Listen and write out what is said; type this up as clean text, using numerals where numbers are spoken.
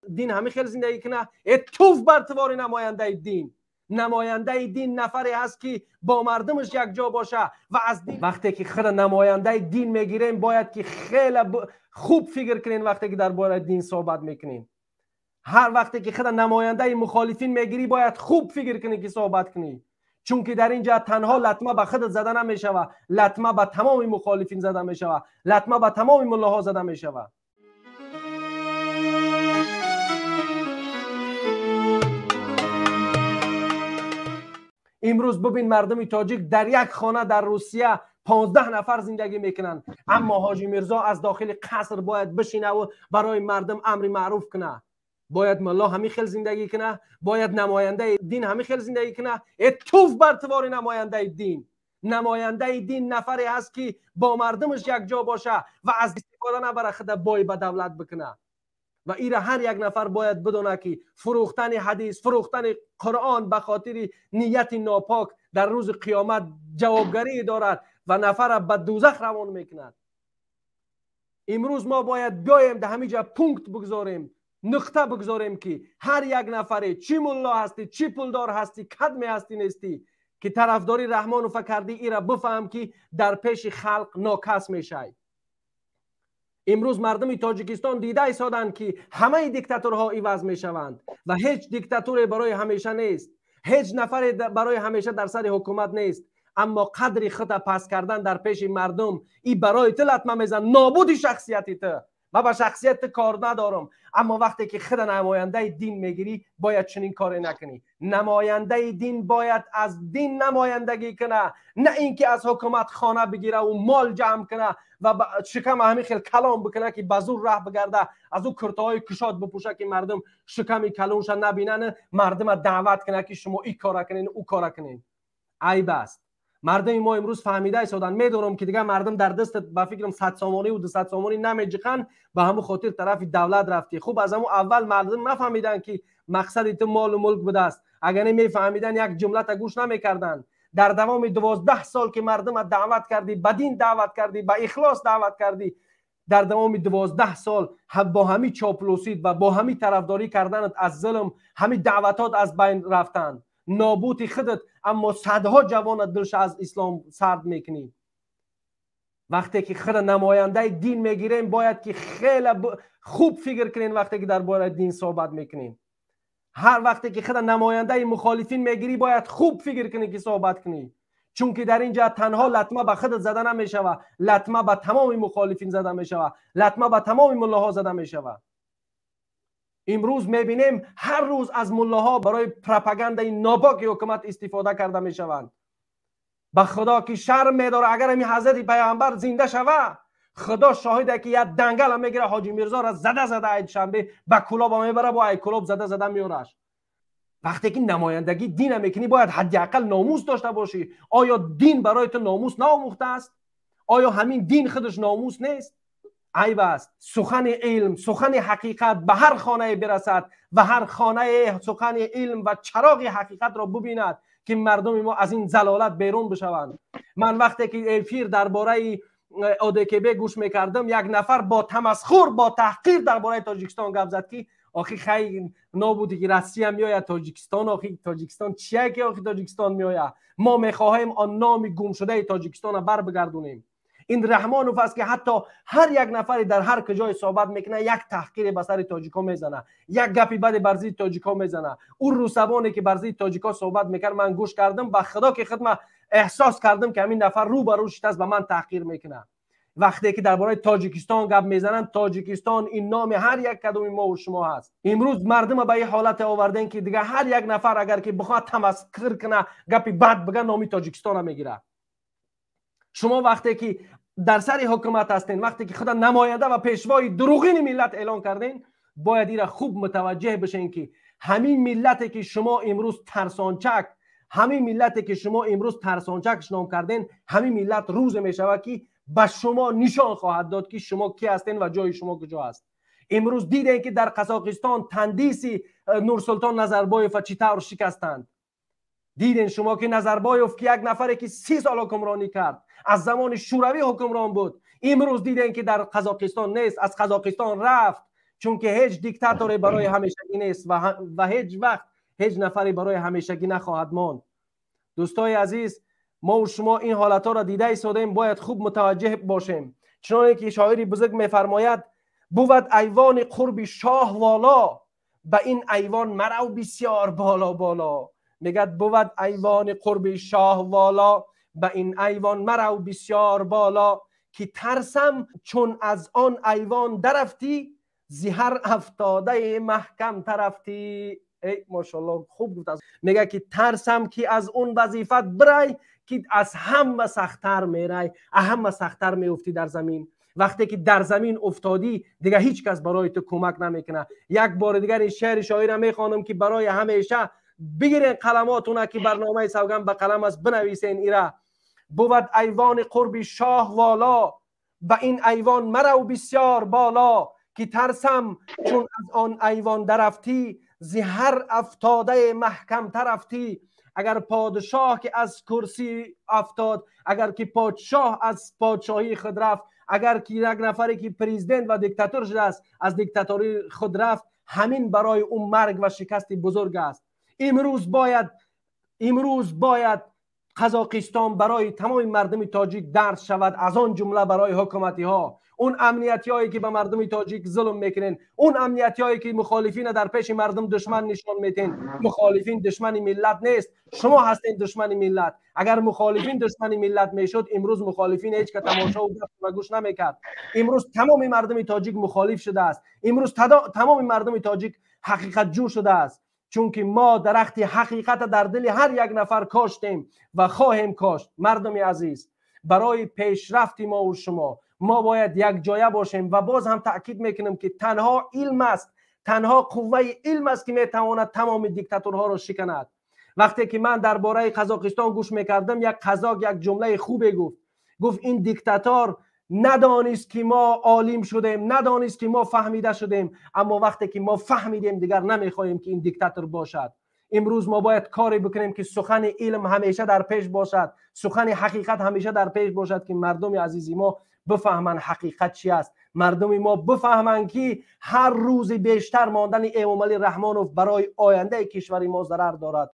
Дин ҳамин хел зиндагӣ кунад? Э туф бар тивори намояндаи дин. Намояндаи дин нафаре ҳаст ки бо мардумаш якҷо боша ва аз дин. Вақте ки худ намояндаи дин мегирем, бояд ки хеле хуб фикр кунем вақте ки дар бораи дин суҳбат мекунем. Ҳар вақте ки худ намояндаи мухолифин мегирӣ, бояд хуб фикр кунӣ ки суҳбат кунӣ. Чунки дар ин ҷо танҳо латма ба худат зада намешавад, латма ба тамоми мухолифин зада мешавад, латма ба тамоми муллоҳо зада мешавад. Имрӯз бибин, мардуми тоҷик дар як хона дар Русия 15 нафар зиндагӣ мекунанд, аммо Ҳоҷи Мирзо аз дохили қаср бояд бишинаву барои мардум амри маъруф кунад. Бояд мулло ҳамин хел зиндагӣ кунад? Бояд намояндаи дин ҳамин хел зиндагӣ кунад? Э туф бар тивори намояндаи дин. Намояндаи дин нафаре ҳаст ки бо мардумаш якҷо боша ва аз истифода набара худа бой ба давлат бикунад. Ва ира ҳар як нафар бояд бидонад ки фурӯхтани ҳадис, фурӯхтани Қуръон ба хотири нияти нопок дар рӯзи қиёмат ҷавобгарӣ дорад ва нафара ба дӯзах равон мекунад. Имрӯз мо бояд биёем дар ҳамин ҷо пункт бигзорем, нуқта бигзорем ки ҳар як нафаре, чӣ мулло ҳастӣ, чӣ пулдор ҳастӣ, кадме ҳастӣ нестӣ, ки тарафдори Раҳмонова кардӣ, ира бифаҳм ки дар пеши халқ нокас мешавӣ. Имрӯз мардуми Тоҷикистон дида истоданд ки ҳамаи диктаторҳо иваз мешаванд ва ҳеҷ диктаторе барои ҳамеша нест, ҳеҷ нафаре барои ҳамеша дар сари ҳукумат нест. Аммо қадри худро пас кардан дар пеши мардум и барои ту латма мезан, нобуди шахсияти ту. Ман ба шахсияти ту кор надорам, аммо вақте ки худа намояндаи дин мегирӣ, бояд чунин коре накунӣ. Намояндаи дин бояд аз дин намояндагӣ кунад, на ин ки аз ҳукумат хона бигира ва мол ҷамъ кунад ва шикама ҳамин хел калом бикунад ки ба зур раҳ бигарда, аз ӯ куртаҳои кушод бипӯша ки мардум шиками калонша набинанд, мардума даъват кунад ки шумо ин кора кунед, ӯ кора кунед. Айб аст. Мардуми мо имрӯз фаҳмида истоданд. Медонам ки дигар мардум дар дастат ба фикрам 100 сомонӣ ва 200 сомонӣ намеҷиқанд, ба ҳамун хотир тарафи давлат рафтӣ. Хуб, аз ҳамун аввал мардум нафаҳмиданд ки мақсади ту молу мулк будааст. Агар намефаҳмиданд, як ҷумлата гӯш намекарданд. Дар давоми 12 сол ки мардума даъват кардӣ, ба дин даъват кардӣ, ба ихлос даъват кардӣ, дар давоми 12 сол бо ҳамин чоплусид ва бо ҳамин тарафдорӣ карданат аз зулм, ҳамин даъватот аз байн рафтанд. Нобути худат, аммо садҳо ҷавонат дилша аз ислом сард мекунӣ. Вақте ки худа намояндаи дин мегирем, бояд ки хеле хуб фикр кунем вақте ки дар бораи дин суҳбат мекунем. Ҳар вақте ки худа намояндаи мухолифин мегирӣ, бояд хуб фикр кунӣ ки суҳбат кунӣ. Чунки дар ин ҷо танҳо латма ба худат зада намешавад, латма ба тамоми мухолифин зада мешавад, латма ба тамоми муллоҳо зада мешавад. Имрӯз мебинем ҳар рӯз аз муллоҳо барои пропагандаи нопоки ҳукумат истифода карда мешаванд. Ба худо ки шарм медорад, агар ҳамин ҳазрати пайғамбар зинда шава, худо шоҳиде ки як дангала мегира, Ҳоҷи Мирзоро зада зада ай Душанбе ба Кӯлоба мебара, бо ай Кӯлоб зада зада меораш. Вақте ки намояндагӣ дина мекунӣ, бояд ҳадди ақал номус дошта бошӣ. Оё дин барои ту номус наомӯхтааст? Оё ҳамин дин худаш номус нест? Айб аст. Сухани илм, сухани ҳақиқат ба ҳар хонае бирасад ва ҳар хонае сухани илм ва чароғи ҳақиқатро бубинад ки мардуми мо аз ин залолат берун бишаванд. Ман вақте ки эфир дар бораи ОДКБ гӯш мекардам, як нафар бо тамасхур, бо таҳқир дар бораи Тоҷикистон гап зад ки охи хай нобуди ки Россия меояд Тоҷикистон, охи Тоҷикистон чия ки охи Тоҷикистон меояд? Мо мехоҳем он номи гумшудаи Тоҷикистонро барбигардонем. Ин Раҳмонов аст ки ҳатто ҳар як нафаре дар ҳар куҷое суҳбат мекунад, як таҳқире ба сари тоҷикҳо мезанад, як гапи баде бар зидди тоҷикҳо мезанад. Ӯ русабоне ки бар зидди тоҷикҳо суҳбат мекард, ман гӯш кардам, ба худо ки худма эҳсос кардам ки ҳамин нафар рӯ ба рӯ шитаст ба ман таҳқир мекунад. Вақте ки дар бораи Тоҷикистон гап мезананд, Тоҷикистон ин номи ҳар як кадоми мо ва шумо ҳаст. Имрӯз мардума ба ин ҳолате овардем ки дигар ҳар як нафар агар ки бихоҳад тамасхир кунад, гапи бад бигӯяд, номи Тоҷикистонро мегирад. Шумо вақте ки дар сари ҳукумат ҳастен, вақте ки худа намоянда ва пешвои дурӯғини миллат эълон карден, бояд ира хуб мутаваҷҷеҳ бишен ки ҳамин миллате ки шумо имрӯз тарсончак, ҳамин миллате ки шумо имрӯз тарсончак ном карден, ҳамин миллат рӯзе мешавад ки ба шумо нишон хоҳад дод ки шумо ки ҳастен ва ҷои шумо куҷо аст. Имрӯз дидем ки дар Қазоқистон тандиси Нурсултон Назарбоева чӣ тавр шикастанд. Дидем шумо ки Назарбоев ки як нафаре ки 30 сол ҳукмронӣ кард, аз замони Шӯравӣ ҳукмрон буд, имрӯз дидем ки дар Қазоқистон нест, аз Қазоқистон рафт. Чунки ҳеҷ диктаторе барои ҳамешагӣ нест ва ҳеҷ вақт ҳеҷ нафаре барои ҳамешагӣ нахоҳад монд. Дӯстои азиз, мо шумо ин ҳолатҳоро дида истодаем, бояд хуб мутаваҷҷеҳ бошем. Чуноне ки шоири бузург мефармояд: бувад айвони қурби шоҳ воло, ба ин айвон марав бисёр боло боло. Мегӯяд: бувад айвони қурби шоҳ воло, ба ин айвон марав бисёр боло, ки тарсам чун аз он айвон дарафтӣ, зи ҳар афтодаи маҳкам тарафтӣ. Эй, мошалло, хуб гуфт. Мегӯяд ки тарсам ки аз он вазифат бирай, ки аз ҳама сахттар мерай, аз ҳама сахттар меуфтӣ дар замин. Вақте ки дар замин уфтодӣ, дигар ҳеҷ кас барои ту кӯмак намекунад. Як бори дигар ин шеъри шоира мехонам, ки барои ҳамеша бигирен қаламотуна, ки барномаи «Савганд ба қалам» аст, бинависен ира: бувад айвони қурби шоҳ воло, ба ин айвон марав бисёр боло, ки тарсам чун аз он айвон дарафтӣ, зи ҳар афтодаи маҳкамтар афтӣ. Агар подшоҳ ки аз курсӣ афтод, агар ки подшоҳ аз подшоҳии худ рафт, агар ки як нафаре ки президент ва диктатор шудааст, аз диктатории худ рафт, ҳамин барои ӯ марг ва шикасти бузург аст. Имрӯз бояд Қазоқистон барои тамоми мардуми тоҷик дарс шавад, аз он ҷумла барои ҳукуматиҳо, он амниятиҳое ки ба мардуми тоҷик зулм мекунен, он амниятиҳое ки мухолифина дар пеши мардум душман нишон метен. Мухолифин душмани миллат нест, шумо ҳастед душмани миллат. Агар мухолифин душмани миллат мешуд, имрӯз мухолифин ҳеҷ ка тамошо ва гӯш намекард. Имрӯз тамоми мардуми тоҷик мухолиф шудааст. Имрӯз тамоми мардуми тоҷик ҳақиқатҷӯ шудааст, чунки мо дарахти ҳақиқата дар дили ҳар як нафар коштем ва хоҳем кошт. Мардуми азиз, барои пешрафти мову шумо мо бояд якҷоя бошем ва боз ҳам таъкид мекунем, ки танҳо илм аст, танҳо қувваи илм аст, ки метавонад тамоми диктатурҳоро шиканад. Вақте ки ман дар бораи Қазоқистон гӯш мекардам, як қазоқ як ҷумлаи хубе гуфт. Гуфт: ин диктатор надонист, ки мо олим шудем, надонист, ки мо фаҳмида шудем, аммо вақте ки мо фаҳмидем, дигар намехоҳем, ки ин диктатор бошад. Имрӯз мо бояд коре бикунем, ки сухани илм ҳамеша дар пеш бошад, сухани ҳақиқат ҳамеша дар пеш бошад, ки мардуми азизи мо бифаҳманд, ҳақиқат чи аст, мардуми мо бифаҳманд, ки ҳар рӯзи бештар мондани Эмомалӣ Раҳмонов барои ояндаи кишвари мо зарар дорад.